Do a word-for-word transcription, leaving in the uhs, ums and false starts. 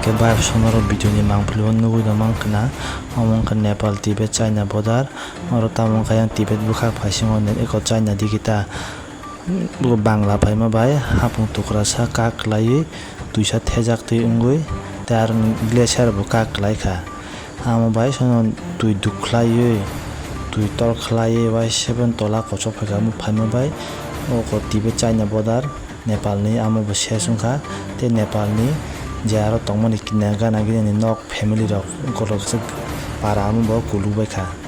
Khe bai sono rok video ni mangpili o nugwi no mankha na, omo wngkha Nepal Tibet China border. Oro tamo wngkha yang Tibet bwkhak phaisingo eko China digita. Bo Bangla phaima bai hapung tukrasa kak kwlaiwi twisa thejak twi wngwi tei aro glacier bo kak kwlai kha. Amo bai sono twi duk khlaiwi twi tor khlaiwi waisa tola kochok phaikha. Omo phaima bai oko Tibet China border Nepal ni amo bo ses wngkha tei Nepal ni je aro tongmani gana gini ni nok family rok koloksa para amo bo kuluk bai kha.